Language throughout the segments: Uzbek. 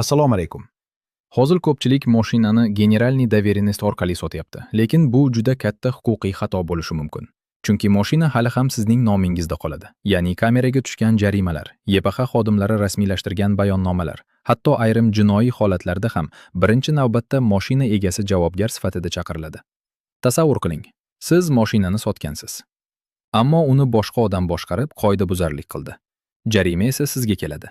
Assalomu alaykum. Hozir ko'pchilik mashinani генеральный доверенность orqali sotyapti, lekin bu juda katta huquqiy xato bo'lishi mumkin. Chunki mashina hali ham sizning nomingizda qoladi. Ya'ni kameraga tushgan jarimalar, YPX xodimlari rasmiylashtirgan bayonnomalar, hatto ayrim jinoiy holatlarda ham birinchi navbatda mashina egasi javobgar sifatida chaqiriladi. Tasavvur qiling, siz mashinani sotgansiz. Ammo uni boshqa odam boshqarib, qoidabuzarlik qildi. Jarima esa sizga keladi.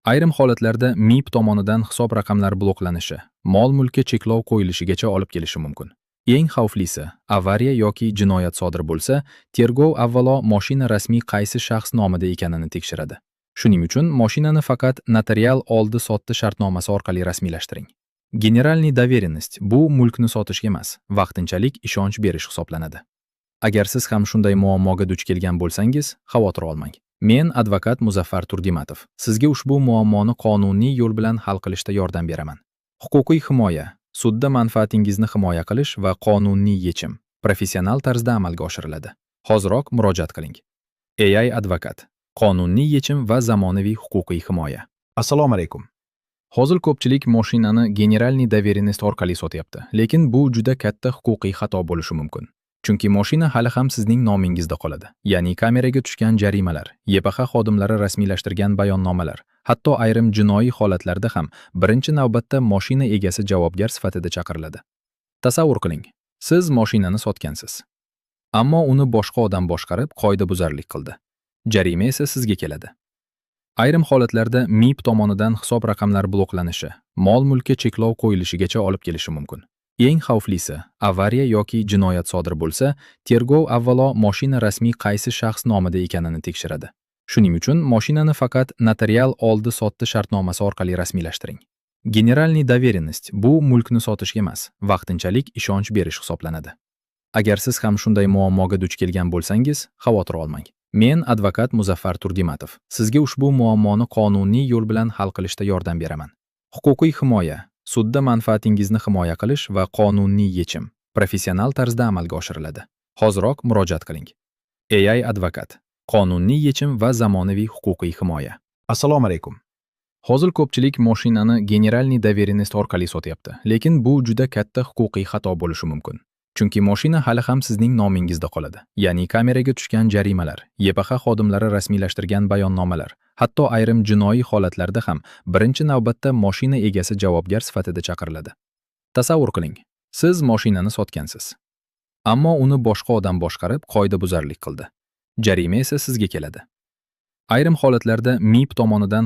Ayrim holatlarda MIB tomonidan hisob raqamlar bloklanishi, mol-mulkka cheklov qo'yilishigacha olib kelishi mumkin. Eng xavflisi, avariya yoki jinoyat sodir bo'lsa, tergov avvalo mashina rasmiy qaysi shaxs nomida ekanini tekshiradi. Shuning uchun mashinani faqat notarial oldi-sotdi shartnomasi orqali rasmiylashtiring. Генеральный доверенность bu mulkni sotish emas, vaqtinchalik ishonch berish hisoblanadi. Agar siz ham shunday muammoga duch kelgan bo'lsangiz, xavotir olmang. Men advokat Muzaffar Turdimatov. Sizga ushbu muammoni qonuniy yo'l bilan hal qilishda yordam beraman. Huquqiy himoya, sudda manfaatingizni himoya qilish va qonuniy yechim professional tarzda amalga oshiriladi. Hoziroq murojaat qiling. AI advokat. Qonuniy yechim va zamonaviy huquqiy himoya. Assalomu alaykum. Hozir ko'pchilik mashinani генеральный доверенность orqali sotyapti, lekin bu juda katta huquqiy xato bo'lishi mumkin. Chunki mashina hali ham sizning nomingizda qoladi. Ya'ni kameraga tushgan jarimalar, YPX xodimlari rasmiylashtirgan bayonnomalar, hatto ayrim jinoiy holatlarda ham birinchi navbatda mashina egasi javobgar sifatida chaqiriladi. Tasavvur qiling, siz mashinani sotgansiz. Ammo uni boshqa odam boshqarib, qoidabuzarlik qildi. Jarima esa sizga keladi. Ayrim holatlarda MIB tomonidan hisob raqamlar bloklanishi, mol-mulkka cheklov qo'yilishigacha olib kelishi mumkin. Eng xavflisi, avariya yoki jinoyat sodir bo'lsa, tergov avvalo mashina rasmiy qaysi shaxs nomida ekanini tekshiradi. Shuning uchun mashinani faqat notarial oldi-sotdi shartnomasi orqali rasmiylashtiring. Генеральный доверенность bu mulkni sotish emas, vaqtinchalik ishonch berish hisoblanadi. Agar siz ham shunday muammoga duch kelgan bo'lsangiz, xavotir olmang. Men advokat Muzaffar Turdimatov. Sizga ushbu muammoni qonuniy yo'l bilan hal qilishda yordam beraman. Huquqiy himoya, sudda manfaatingizni himoya qilish va qonuniy yechim professional tarzda amalga oshiriladi. Hoziroq murojaat qiling. AI advokat. Qonuniy yechim va zamonaviy huquqiy himoya. Assalomu alaykum. Hozir ko'pchilik mashinani генеральный доверенность orqali sotyapti, lekin bu juda katta huquqiy xato bo'lishi mumkin. Chunki mashina hali ham sizning nomingizda qoladi. Ya'ni kameraga tushgan jarimalar, YPX xodimlari rasmiylashtirgan bayonnomalar, hatto ayrim jinoiy holatlarda ham birinchi navbatda mashina egasi javobgar sifatida chaqiriladi. Tasavvur qiling, siz mashinani sotgansiz. Ammo uni boshqa odam boshqarib, qoidabuzarlik qildi. Jarima esa sizga keladi. Ayrim holatlarda MIB tomonidan